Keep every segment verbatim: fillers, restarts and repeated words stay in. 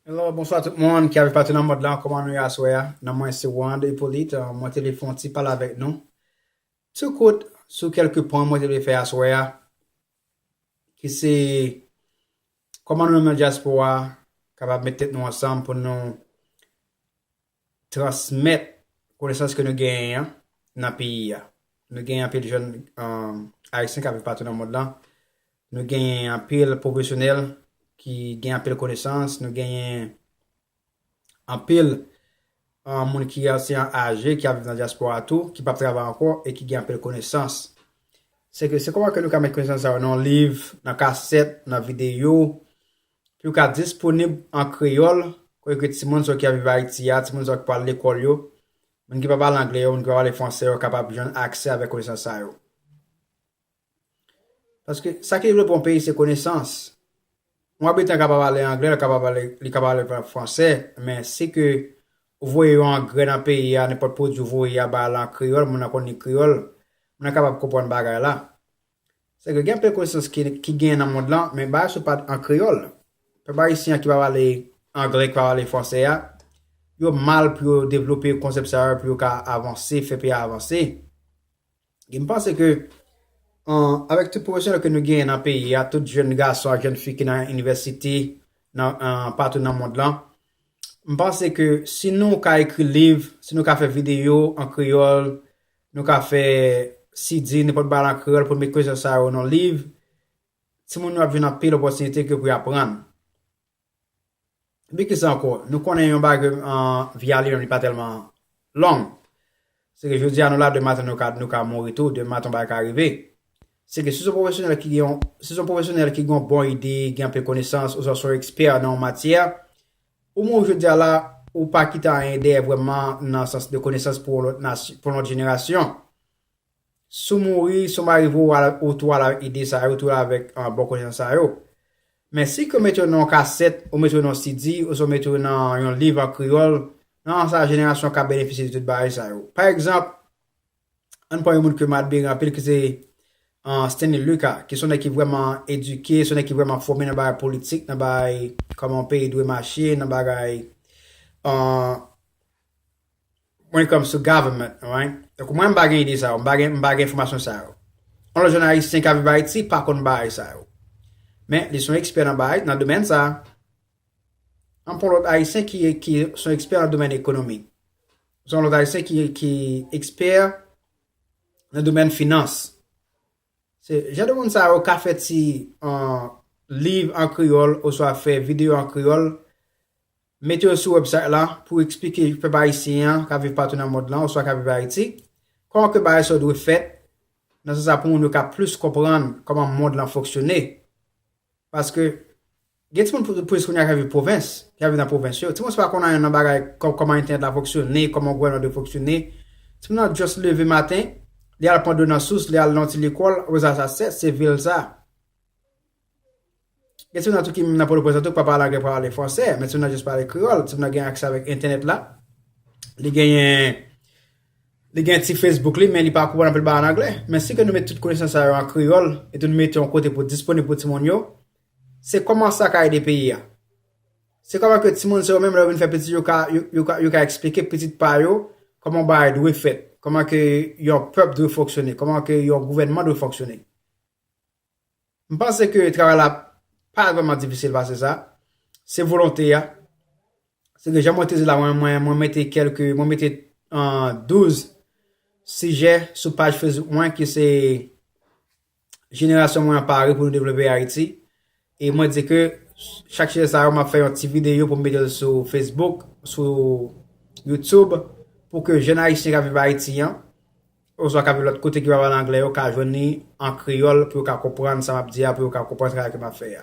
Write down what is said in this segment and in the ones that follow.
Hello, bonswa tout moun ki ap viv patou nan mond lan. Kòman nou ye aswè a? Non mwen se Wand Hippolyte. Mwen te vle fè yon ti pale avèk nou tou kout sou kèlke pwen mwen te vle fè aswè a, ki se kòman nou menm nan dyaspora kapab met tèt nou ansanm pou nou transmèt konesans ke nou genyen an nan peyi a. Nou genyen anpil jèn, um, ayisyen k ap viv patou nan mond lan. Nou genyen anpil pwofesyonèl ki gen anpil konesans. Nou genyen anpil, um, moun ki ansyen aje, ki ap viv nan dyaspora tou, ki p ap travay ankò e ki gen anpil konesans. Se ke se kòman ke nou ka met konesans sa yo nan liv, nan kasèt, nan videyo, pou yo ka disponib an kreyòl, kote ke timoun sa yo ki ap viv Ayiti a, timoun sa yo ki pral lekòl yo, moun ki pa pale anglè yo, moun ki pa pale fransè yo, kapab jwenn aksè avèk konesans sa yo. Paske sa ki devlope yon peyi, se konesans. Yon abitan ka pa pale anglè, li ka pa pale, li ka pale fransè, men si ke ou voye yon angrè nan peyi a, nenpòt pwodui ou voye a ba l an kreyòl, moun nan konn li kreyòl, moun nan kapab konprann bagay la. Se ke gen anpil konesans ki, ki genyen nan mond lan, men bagay sa yo pa t an kreyòl. Pèp ayisyen an ki pa pale anglè, ki pa pale fransè a, yo mal pou yo devlope konsèp sa yo, pou yo ka avanse, fè peyi a avanse. E m panse ke, an, avèk tout pwofesyonèl ke nou genyen nan peyi a, tout jèn gason ak jèn fi ki nan inivèsite, nan, an, patou nan mond lan, m panse ke si nou ka ekri liv, si nou ka fè videyo an kreyòl, nou ka fè C D, nenpòt bagay an kreyòl pou nou met konesans sa yo nan liv, timoun yo ap jwenn anpil opòtinite ke pou y aprann. Epi kisa ankò? Nou konnen yon bagay, an, vi a li menm, li pa tèlman long. Se ke jodi a nou la, demen maten nou ka, nou ka mouri tou, demen maten yon bagay ka rive. Se ke si se yon pwofesyonèl ki gen yon, si se yon pwofesyonèl ki gen yon bon ide, gen anpil konesans, oswa se yon ekspè nan yon matyè, ou mouri jodi a la, ou pa kite anyen dèyè vrèman nan sans de konesans pou yon lòt nasy-, pou yon lòt jenerasyon. Si w mouri, si w pa rive, ou al, ou tou al avèk ide sa yo, ou tou al avèk, ah, bon konesans sa yo. Men si ke w mete yo nan yon kasèt, ou mete yo nan yon C D, oswa w mete yo nan yon liv an kreyòl, nan sa jenerasyon ka benefisye de tout bagay sa yo. Pa egzanp, ann pran yon moun ke m admire anpil, ki se, ah, Stanley Lucas, ki se yon nèg ki vrèman edike, se yon nèg ki vrèman fòme nan bagay politik, nan bagay kòman yon peyi dwe mache, nan bagay, ah, when it comes to government, right? Donk, mwen, m pa gen ide sa yo, m pa gen, m pa gen enfòmasyon sa yo. Yon lòt jèn ayisyen k ap viv Ayiti pa konn bagay sa yo. Men, li se yon ekspè nan bagay, nan domèn sa. Ann pran yon lòt ayisyen ki, ki se yon ekspè nan domèn ekonomi. Se yon lòt ayisyen ki, ki ekspè nan domèn finans. Se jan de moun sa yo ka fè ti, ah, liv an kreyòl oswa fè videyo an kreyòl, mete yo sou website la pou eksplike pèp ayisyen an k ap viv patou nan mond lan oswa k ap viv Ayiti, kòman ke bagay sa yo dwe fèt, nan sans sa pou moun yo ka plis konprann kòman mond lan fonksyone. Paske gen timoun pou, plis kounye a k ap viv pwovens, k ap viv nan pwovens yo. Timoun sa pa konn anyen nan bagay kò-, kòman entènèt la fonksyone, kòman gouvènman dwe fonksyone. Timoun nan just leve maten, li al pran dlo nan sous, li al nan yon ti lekòl, apre sa, sa sèt, se vil sa. Gen timoun nan tou ki nan Pòtoprens la tou, pa pale anglè, pa pale fransè, men timoun nan just pale kreyòl, timoun nan gen aksè avèk entènèt la. Li genyen, li gen ti Facebook li, men li pa konprann anpil bagay an anglè. Men si ke nou met tout konesans sa yo an kreyòl, epi nou mete yon kote pou disponib pou timoun yo, se kòman sa ka ede peyi a. Se kòman ke timoun sa yo menm, lè yo vin fè pitit yo, ka, yo, yo ka, yo ka eksplike pitit pa yo kòman bagay dwe fèt, kòman ke yon pèp dwe fonksyone, kòman ke yon gouvènman dwe fonksyone. M panse ke travay la pa vrèman difisil pase sa. Se volonte a. Se ke jan mwen te di la, mwen, mwen, mwen mete kèlke, mwen mete, ah, douz sijè sou paj Facebook mwen ki se Jenerasyon Mwen An Pare pou Nou Devlope Ayiti. E mwen di ke chak sijè sa yo, m ap fè yon ti videyo pou m mete l sou Facebook, sou YouTube, pou ke jèn ayisyen k ap viv Ayiti an, oswa k ap viv lòt kote ki pa pale anglè yo, ka jwenn li an kreyòl, pou yo ka konprann sa m ap di a, pou yo ka konprann travay ke m ap fè a.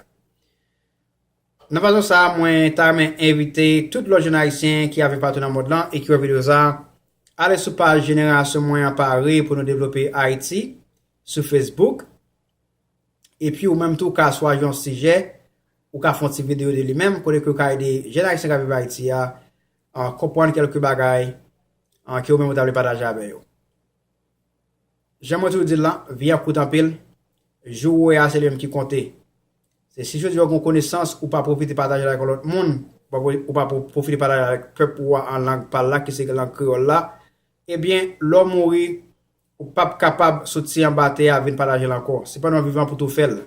Nan fason sa a, mwen ta renmen envite tout lòt jèn ayisyen ki ap viv patou nan mond lan e ki wè videyo sa a, ale sou paj Jenerasyon Mwen An Pare pou Nou Devlope Ayiti sou Facebook. Epi ou menm tou, ou ka chwazi yon sijè, ou ka fè yon ti videyo de li menm, kote ke ou ka ede jèn ayisyen k ap viv Ayiti a, ah, konprann kèlke bagay, ah, ke ou menm ou ta vle pataje avè yo. Jan mwen toujou di l lan, vi a kout anpil, jou ou wè a se li menm ki konte. Se si jodi a ou gen konesans, ou pa pwofite pataje l ak yon lòt moun, ou pa pou- ou pa pou pwofite pale avèk pèp ou a an lang pa l la, ki se lang kreyòl la, ebyen, lè w mouri, ou p ap kapab soti anba tè a vin pataje l ankò. Se pandan w vivan pou tou fè l.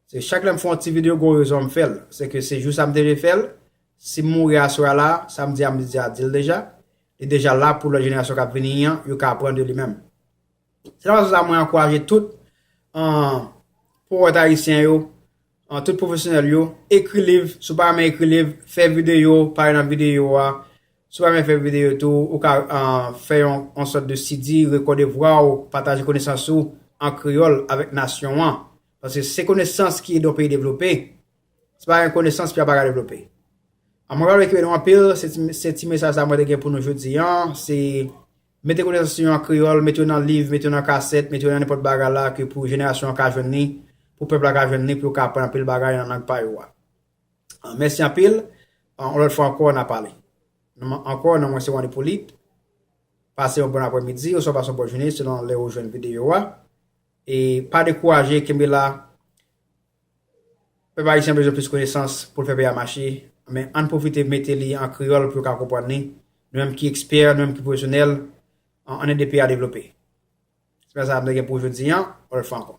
Se chak lè m fè yon ti videyo, gon rezon m fè l. Se ke se jou sa m te vle fè l. Si m mouri aswè a la, sa m di a, m di a, di l deja. Li deja la pou lòt jenerasyon k ap vini an, yo ka aprann de li menm. Se nan fason sa mwen ankouraje tout, an, powèt ayisyen yo, an, tout pwofesyonèl yo, ekri liv, si w pa renmen ekri liv, fè videyo, pale nan videyo a. Si w pa renmen fè videyo tou, ou ka, an, fè yon, yon sòt de C D, rekòde vwa w, pataje konesans ou an kreyòl avèk nasyon an. Paske se konesans ki ede yon peyi devlope. Si pa gen konesans, peyi a pa ka devlope. An, mwen pa vle kenbe nou anpil, se ti, se ti mesaj sa mwen te gen pou nou jodi an, se mete konesans yo an kreyòl, mete yo nan liv, mete yo nan kasèt, mete yo nan nenpòt bagay la, ke pou jenerasyon an ka jwenn li, pou pèp la ka jwenn li, pou yo ka aprann anpil bagay nan lang pa yo a. An, mèsi anpil. An, yon lòt fwa ankò, n a pale. Nan mwen ankò, non mwen se Wanny Polit. Pase yon bon aprèmidi, oswa pase yon bon jounen, selon lè ou jwenn videyo a. E pa dekouraje, kenbe la. Pèp ayisyen bezwen plis konesans pou l fè peyi a mache. Men ann pwofite mete li an kreyòl pou yo ka konprann li. Nou menm ki ekspè, nou menm ki pwofesyonèl, an, ann ede peyi a devlope. Se sa m te gen pou jodi an, yon lòt fwa ankò.